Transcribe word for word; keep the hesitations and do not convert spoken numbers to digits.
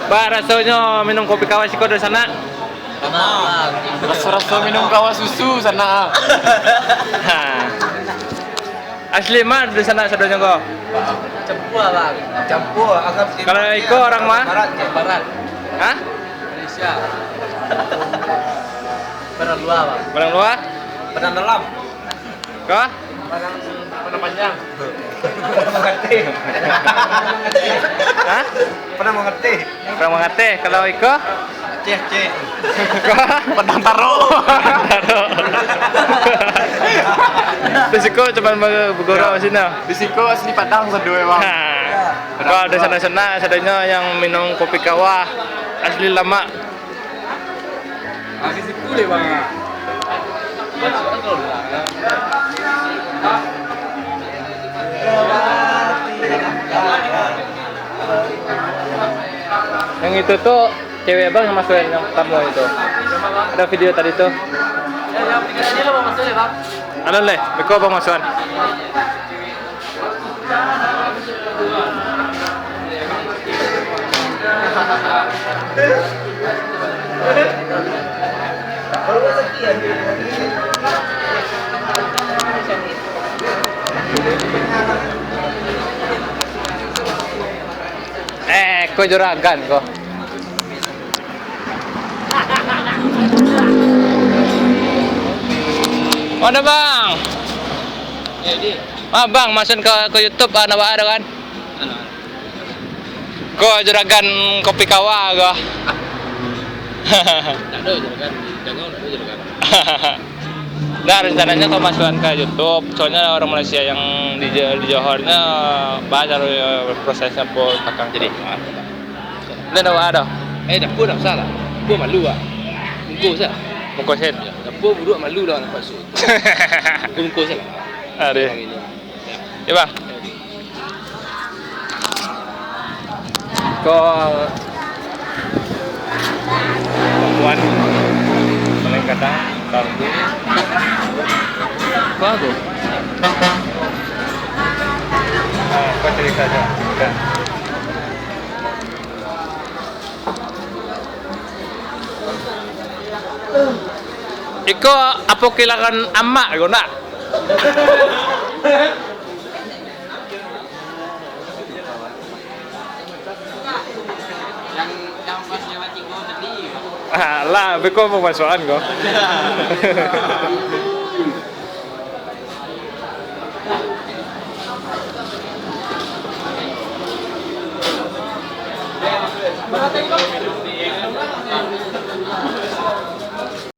Baa rasonyo minum kopi kawa siko, dunsanak? Raso-raso minum kawa susu, sanak. Ha. Asli ma dunsanak sadonyo ko? Campua, Bang. Campua, anggap. Kalau iko orang ma? Barat. Barat. Hah? Malaysia. Padang Luar, Bang. Padang Luar? Padang Dalam. Ko? Padang, Padang Panjang. Padang Mangateh. Hah? Padang Mangateh. Padang Mangateh. Kalau iko? Aceh, Aceh. Ko? Padang Taro. Padang Taro. Di siko cuman be-, begurau sini. Di siko asli Padang sado, Bang. Ha. Padang Taro. Kalau dunsanak-sanak sadonyo yang minum kopi kawa asli lamak. Masih situ deh, Bang. Yang itu tu cewek abang yang masukin yang pertama itu. Ada video tadi tu. Yang, yang video tadi lo mau masuk ya, Bang? Anu leh, beko abang masukan. Eh, ko juragan ko. Mana, Bang? Ya, di. Ah, Bang, masukin ke, ke YouTube, ah, nak buat ada kan? Anu. Ko juragan kopi kawa ko. Tak ada juragan, jangan ada juragan. Nah, rencananya ko masukan ka YouTube. Soalnya orang Malaysia yang di, di Johornya bahas prosesnya po takang. Jadi, ah. Dah dah ada. Eh, dapur tak usah lah. Dapur malu lah. Bungkus lah. Bungkus set. Ya, dapur buruk malu lah nak masuk. Bungkus lah. Ada. Yang ini. Ya, Bang. Ko puan paling kadang tahu. Ko apo? Ah, ko cerita aja. Iko apo kilangan amak ko nak? Yang, yang pas nyawa tigo tadi. Alah, beko pemasukan ko.